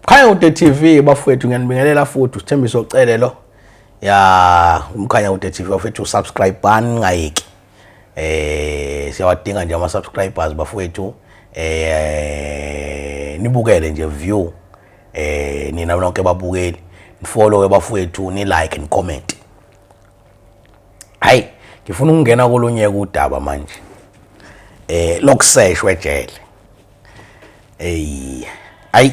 Mkhanyakude TV bafowethu, ngiyanibingelela futhi. Usithembiso Cele lo ya uMkhanyakude TV bafowethu. Subscribe bani ngayeki, siyawadinga nje ama subscribers bafowethu. Nibukele nje, view, nina nonke babukeli, nifollow bafowethu, ni like, ni comment. Hayi, ngifuna ukungena kolunye udaba manje, lokuseshwe ejele. Ey, ayi,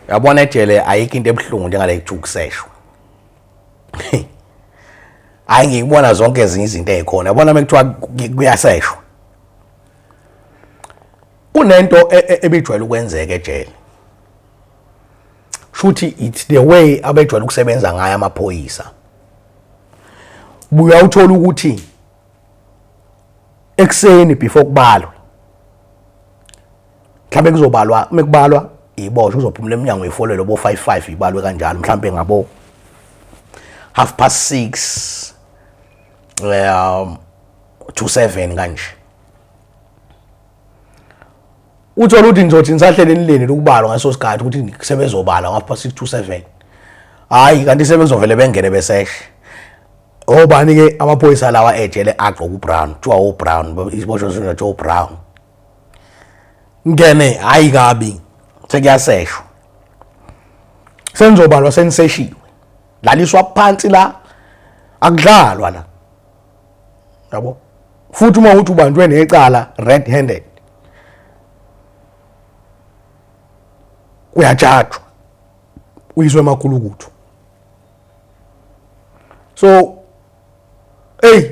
uyabona ejele ayikho into ebuhlungu njengale kuthiwa ukuseshwa. Hayi, ngikubona zonke ezinye izinto ey'khona, yabona uma kuthiwa kuyaseshwa, kunento ebijwayele ukwenzeka ejele. Shuthi it's the way abejwayele ukusebenza ngayo amaphoyisa. Buya uthola ukuthi ekuseni before kubalwe, mhlawumbe kuzobalwa, mekubalwa iboshwe uzophumula eminyango ifolele bo 55, ibalwe kanjalo, mhlawumbe ngabo 6:30 to 7 kanje. Uthola ukuthi nizothi nisahlele nilindele ukubalwa ngaso sikhathi ukuthi sebezobalwa ngo 6:30 to 7, hayi, kanti sebezovele bengene beseshe. Obani ke amaphoyisa lawa ejele agqoka ubrown, kuthiwa ubrown, isiboshwa singathi ubrown, ngene, hayi kabi, sekuyaseshwa, senizobalwa, seniseshiwe, laliswa phansi la, akudlalwa la, yabo. Futhi uma uthi ubanjwe necala red handed, uyajajwa, uyiswe emakhulukuthu. So hey,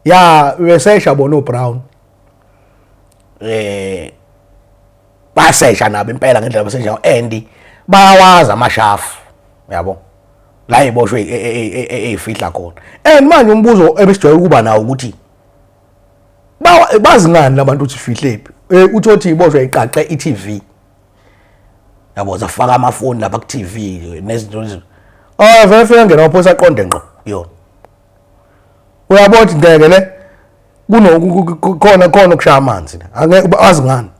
ya, besesha bona oBrown, basesha nabo impela ngendlela basesha, and bayawaza amashafu, yabo, la iboshwe eyifihla khona. And manje umbuzo ebesijwayele ukuba nawo ukuthi bazi ngani labantu ukuthi fihlephi? Uthi othi iboshwe iqaqe i-TV, yabo, zafaka amafoni lapha ku-TV nezinto lezo. Oh, vele fika ngena amaphoyisa aqonde ngqo kuyona, uyabona ukuthi ngeke le kuno khona ukushaya amanzi la. Angeke bazi ngani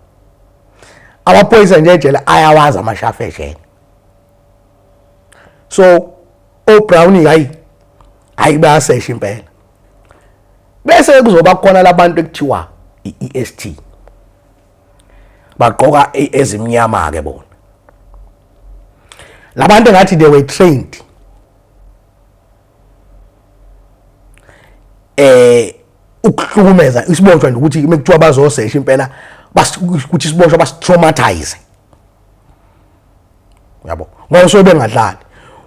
amaphoyisa nje ejele ayawazi amashafu ejele. So oBrown, hayi hayi, bayasesha impela. Bese kuzoba khona labantu ekuthiwa i-EST, bagqoka ezimnyama ke bona labantu, engathi they were trained ukuhlukumeza isiboshwa nje, ukuthi mekuthiwa bazosesha impela, ukuthi isiboshwa basitraumatize, yabo, ngoba so bengadlali.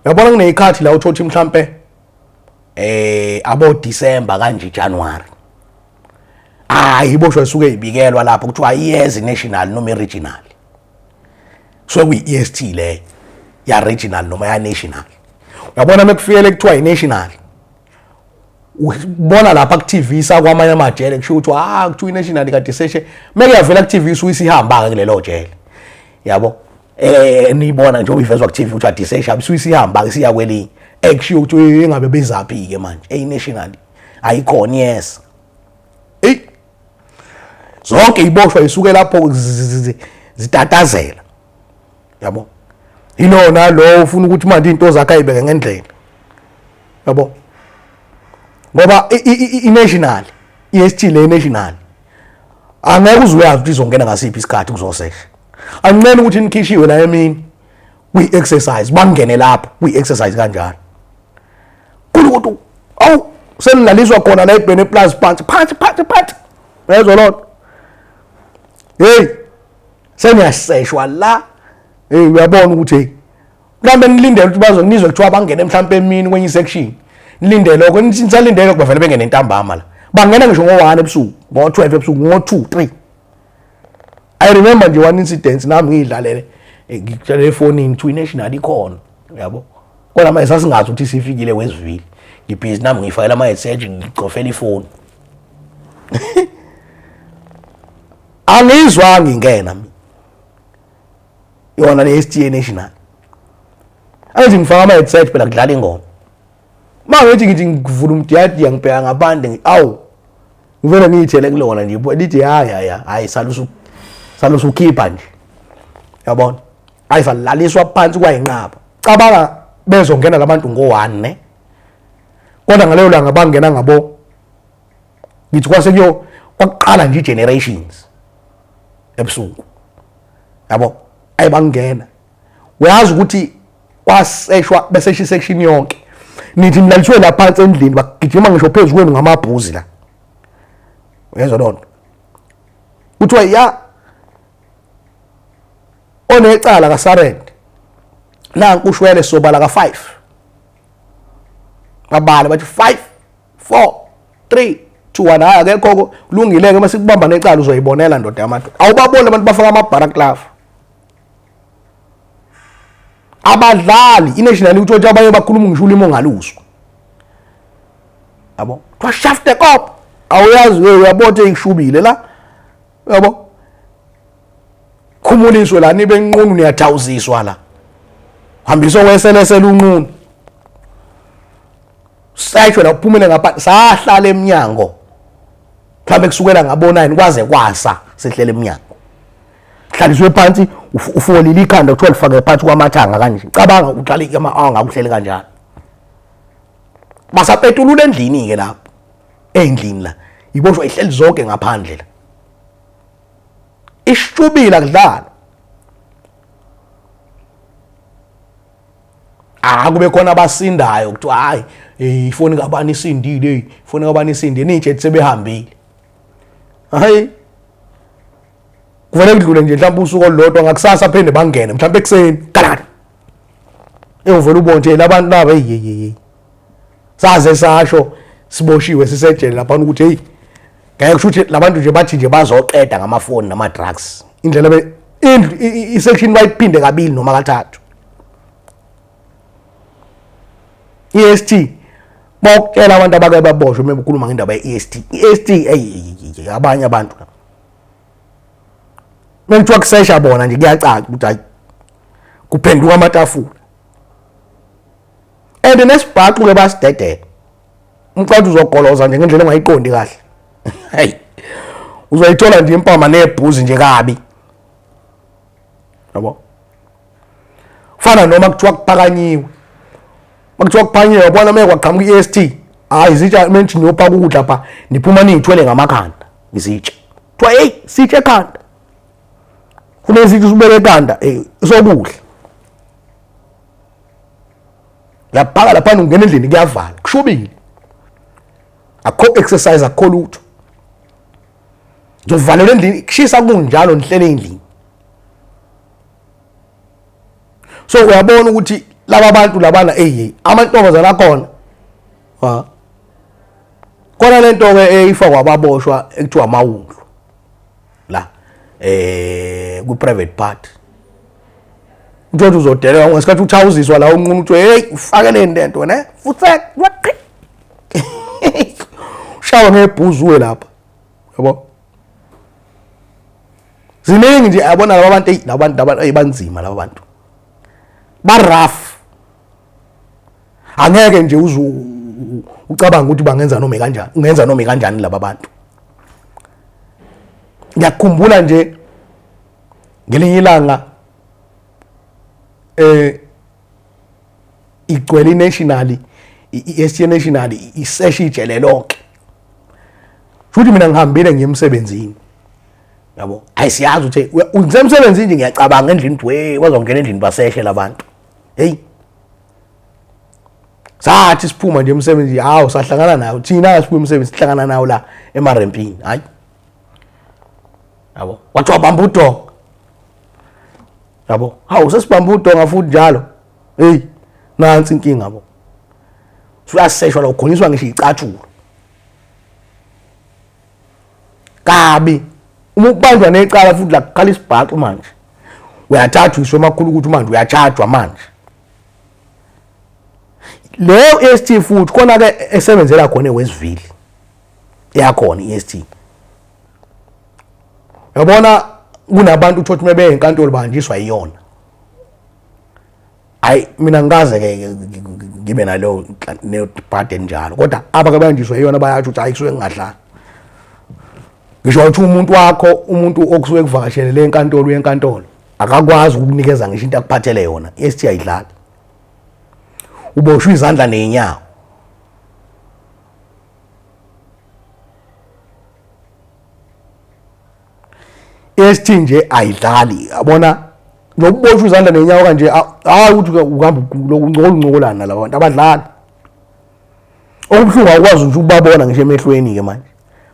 Uyabona kuneyikhathi la uthothi mhlambe abo December kanje, January, hayi, iboshwa isuke ibikelwa lapho kuthiwa iyezi national noma regional, so kuyi EST le ya regional noma ya national. Uyabona mekufikele kuthiwa i national, ubona lapha ku TV sakwamanye amajele kusho ukuthi ah, kuthiwa i national kade seshe, meke yavela ku TV isihamba ke kulelo jele, yabo. Nibona njengoba ivezwa ku TV ukuthi ade sesha, isihamba ke siya kwelinye, ekushiwo ukuthi engabe bezaphi ke manje ey national ayikhona. Yes, ey, zonke iboshwa isuke lapho zitatazela, yabo, yilona lo ufuna ukuthi manje into zakhe ayibeke ngendlela, yabo, ngoba i-national EST le national angeke uze uyazi ukuthi izongena ngasiphi isikhathi kuzosesha. Anqena ukuthi nikhishiwe la emini kwi-exercise, bangene lapho kwi-exercise kanjalo, kulukuthi awu, senilaliswa khona la ebhene plus, phansi phansi phansi phansi, uyezwa loo nto? Hey, seniyaseshwa la. Hey, uyabona ukuthi hey, mhlawumbe nilindele ukuthi bazonizwe kuthiwa bangene mhlawumbe emini kwenye section, nilindele lokho, nisalindele lokho, bavele bengene ntambama la, bangena ngisho ngo-1 ebusuku, ngo-12 ebusuku, ngo-2 3. I remember nje one incident nami ngiyidlalele, ngikutshela efonini, kuthiwa i-national ikhona, yabo, kodwa manje sasingazi ukuthi sifikile Westville. Ngibhizi nami ngiyifakela ama-headset, ngicofela ifoni, angiyizwanga ingena mina yona le STA National. Angithi ngifaka ama-headset phela, kudlala ingoma, ma ngithi ngivula umdiyadiya, ngibheka ngaphandle, awu, ngivele ngiyithele kulona nje, lithi ya ya ya, hayi, salusu Salosukhipha nje. Yabona? Ayi salaliswa phansi kwayinqaba. Cabanga bezongena labantu ngo-1 ne. Kodwa ngaleyo langa bangena ngabo ngithi kwase kuyo kwakuqala nje generations ebusuku. Yabo? Ayi bangena. Uyazi ukuthi kwaseshwa besesha isection yonke. Nithi nilaliswe la phansi endlini bagijima ngisho phezu kwenu ngamabhuzi la. Uyezwa lonto? Kuthiwa ya onecala kasarend nanku ushwele sobala ka-5 babale bathi 5 4 3 2 1 hayi akekho kulungile-ke uma sikubamba necala uzoyibonela ndoda yamadoda awubaboni abantu bafaka amabharaklavu abadlali i-national league uthi abanye bakhuluma ngisho ulimi ongaluzwa yabo kuthiwa shaft the cop awuyazi we uyabona ikushubile la yabo khumuliswe la nibe nqunu niyathawuziswa la hambiswa weselesela unqunu sesho la kuphumele ngapha sahlala emnyango mhlawumbe kusukela ngabo 9 kwaze kwasa sihlele emnyango hlaliswe phansi ufolile ikhanda kuthiwa lifake phansi kwamathanga kanje cabanga uqala ama ngakuhlele kanjalo basapetulula endlini ke lapho endlini la iboshwa ihleli zonke ngaphandle la ishubila kudlala ah kube khona abasindayo kuthiwa hayi ifoni kabani isindile ifoni kabani isindile nintshe sebehambile hayi kuvele kudlule nje mhlawumbe usuku olulodwa ngakusasa phinde bangene mhlawumbe ekuseni kalakala ewuvele ubone nje labantu laba hey hey hey saze sasho siboshiwe sisejele lapha ukuthi hey ngeke kusho ukuthi labantu nje bathi nje bazoqeda ngamafoni nama drugs indlela be indlu i-section bayiphinde kabili noma kathathu EST bokutshela abantu abake baboshwe uma bekhuluma ngendaba ye-EST i-EST eyi abanye abantu mekuthiwa kusesha bona nje kuyacaca ukuthi hayi kuphenduka amatafula and nesibhaxu ke basidedela umcathi uzogoloza nje ngendlela ongayiqondi kahle hey uzoyithola nje impama nebhuzi nje kabi yabo kufana noma kuthiwa kuphakanyiwe makuthiwa kuphanyiwe yabona uma kwaqhamuka i-EST hayi izitsha menthi niyophaka ukudla pha niphuma niyithwele ngamakhanda izitsha kuthiwa hey sitsha ekhanda funa isitsha usibeke ekhanda hey sokudla yaphaka lapha ungena endlini kuyavala kushubile akukho exercise akukho lutho ngizovalelwa endlini kushisa kunjalo nihlele endlini so uyabona ukuthi laba bantu labana eyi amantombazana akhona ha khona lento ke eyifakwa ababoshwa ekuthiwa amawundlu la eh ku private part uthi uzodeleka ngesikhathi uthawuziswa la unquma uthi hey ufake le nto ne futhi ushawa ngebhuzu we lapha yabo ziningi nje yabona laba bantu eyi laba bantu laba eyi banzima laba bantu ba rough angeke nje uze ucabanga ukuthi bangenza noma kanjani ungenza noma kanjani laba bantu ngiyakhumbula nje ngelinye ilanga eh igcwele i-national i-ST national isesha ijele lonke futhi mina ngihambile ngiye emsebenzini yabo hayi siyazi ukuthi ngisemsebenzini nje ngiyacabanga endlini ukuthi we bazongena endlini baseshe labantu hey sathi siphuma nje emsebenzini hawu sahlangana nawo thina siphuma emsebenzini sihlangana nawo la emarempini hayi yabo kwathiwa bamba udonga yabo hawu sesibamba udonga futhi njalo hey nansi inkinga bo suyaseshwa la ugonyiswa ngisho icathulo kabi uma ubanjwa necala futhi la kuqala isibhaxu manje uyathathwa isho emakhulu ukuthi manje uyatshajwa manje leyo EST futhi khona ke esebenzela khona eWestville yakhona iEST yabona kunabantu uthothi mebe enkantolo bahanjiswa iyona hayi mina ngikaze ke ngibe naleyo nebhadi enjalo kodwa abake banjiswa iyona bayasho ukuthi hayi kusuke ngingadlali Ngisho ukuthi umuntu wakho, umuntu okusuke kuvakashele le nkantolo yenkantolo, akakwazi ukukunikeza ngisho into akuphathele yona. I-ST ayidlali. Uboshwe izandla nezinyawo. I-ST nje ayidlali, yabona, nokuboshwa izandla nenyawo kanje, hayi ukuthi uhamba uncokola uncokolana nalaba bantu abadlali. Okubuhlungu awukwazi nje ukubabona ngisho emehlweni ke manje,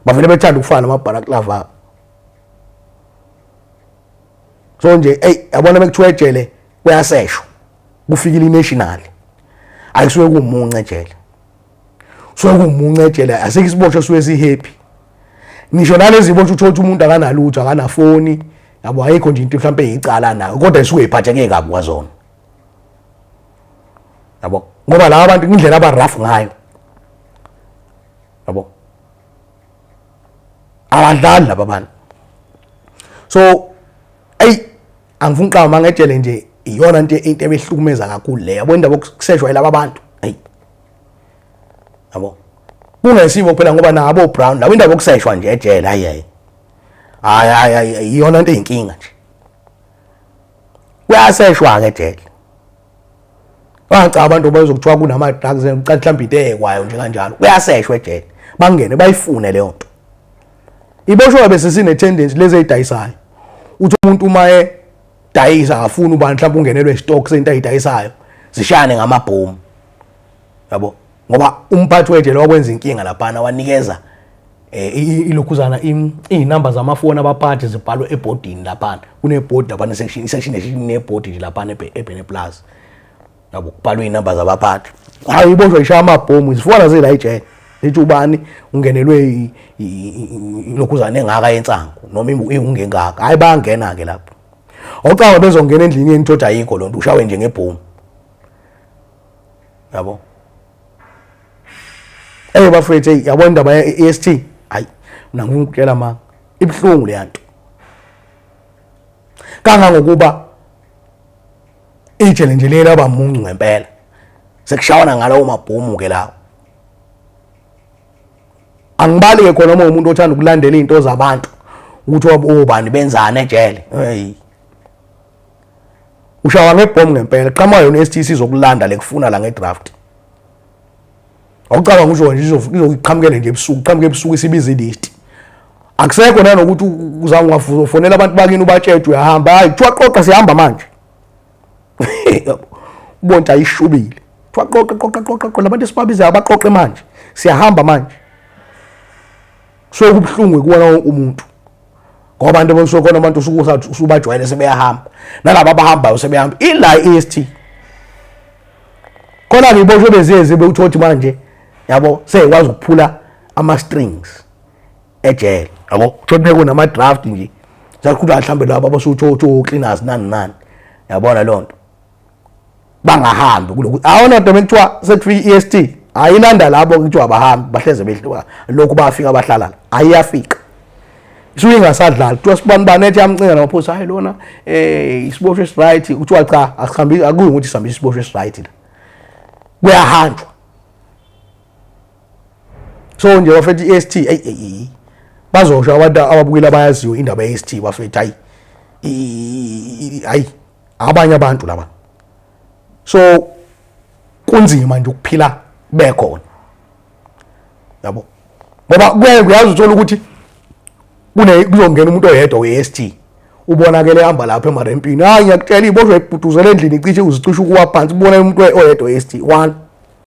bavele bethanda ukufana namabhalaklava. So nje eyi, yabona, bekuthiwa ejele kuyaseshwa, kufikile i-national, ayisuke kuwumuncu ejele, suke kuwumuncu ejele, asikho isiboshwa suke si-happy. Ngisho nalezi boshwa uthola ukuthi umuntu akanalutho, akanafoni, yabo, ayikho nje into mhlawumbe eyicala nayo, kodwa isuke iphatheke kabi kwazona, yabo, ngoba laba bantu indlela aba-rough ngayo, yabo, abadlali laba bantu. So eyi, angifuni uqamba ngejele nje, iyona into ebehlukumeza kakhulu le, yabo, indaba yokuseshwa yilaba bantu. Eyi, yabo, kungesibo kuphela, ngoba nabo Brown labo, indaba yokuseshwa nje ejele, hayi hayi hayi hayi, iyona into eyinkinga nje. Kuyaseshwa ke ejele. Bangaca abantu bazokuthiwa kunama-drugs, ucathi mhlawumbe into eyekwayo nje kanjalo. Kuyaseshwa ejele, bangene bayifune leyo nto. Iboshwa bese sine-tendency lezi eyidayisayo, uthi umuntu uma edayisa akafuni ubani mhlawumbe ungenelwe stock sento ayidayisayo, zishayane ngamabhomu, yabo, ngoba umphathi wejele wakwenza inkinga laphana, wanikeza ilokhuzana iy'namba zamafoni abaphathi zibhalwe ebhodini laphana. Kunebhodi laphana, section isection nebhodi nje laphana eBhene Plaza, yabo, kubhalwe iy'namba zabaphathi. Hayi, iboshwa ishaya amabhomu, zifona zila ejele, lithi ubani ungenelwe ilokhuzana engaka yensangu noma ingengaka. Hayi, bayangena-ke lapho. Awucanga bezongena endlini yeni, thothi ayikho loo nto, ushawe nje ngebhomu, yabo. Ey bafethu, hey, yabo, indaba ye-EST, hayi, mina ngifuna ukutshela ma ibuhlungu le yanto, kangangokuba ijele nje leli abamuncu ngempela, sekushawana ngalawo mabhomu ke lawo. Angibali ke khona uma umuntu othanda ukulandela izinto zabantu ukuthi obani benzani ejele. Hey, ushawa ngebhomu ngempela, qhamuka yona i-STC izokulanda lekufuna la ngedraft. Awucabanga usho nje izoqhamukele nje ebusuku, qhamuke ebusuku isibiza ilist. Akusekho nanokuthi uzange ungafonela abantu bakini ubatshele uyahamba. Hayi, kuthiwa qoqa, sihamba manje. Ubonta ayishubile, kuthiwa qoqa qoqa qoqa qoqa labantu esibabizayo, abaqoqe manje, siyahamba manje. So kubuhlungu kuwona wonke umuntu, ngoba abantu abasuke khona, abantu usuke usubajwayele sebeyahamba, nalaba abahambayo sebeyahamba ila i-EST khona-ke. Iboshwe beziyezi bewuthola ukuthi manje, yabo, seyikwazi ukuphula ama-strings ejele, yabo, uthola ukuthi kunama-draft nje sakhula mhlawumbe labo abasuthi o-cleaners nani nani, yabona leyo nto, bangahambi kulokhu. Awona nto bekuthiwa sekufika i-EST, ayilanda labo, kuthiwa abahambi, bahleze behluka lokhu, bafika bahlala la, ayiyafika isuke ingasadlali. Kuthiwa sibani bani ethi yamcinga namaphoyisa, hayi lona isiboshwe esi-right. Kuthiwa cha, asihambi, akuyi ukuthi sihambise isiboshwe esi-right la, kuyahanjwa. So nje bafethu, i-EST, eyi eyi, bazosho abantu ababukile abayaziyo indaba ye-EST, bafethu, hayi hayi, abanye abantu laba. So kunzima nje ukuphila bekhona, yabo, ngoba kuye uyazi uthola ukuthi kune kuzongena umuntu oyedwa we-ST, ubonakele ehamba lapha emarempini. Hayi, ngiyakutshela, iboshwe ibhuduzela endlini, icishe uzicishe ukuwa phansi, ubona umuntu oyedwa we-ST one.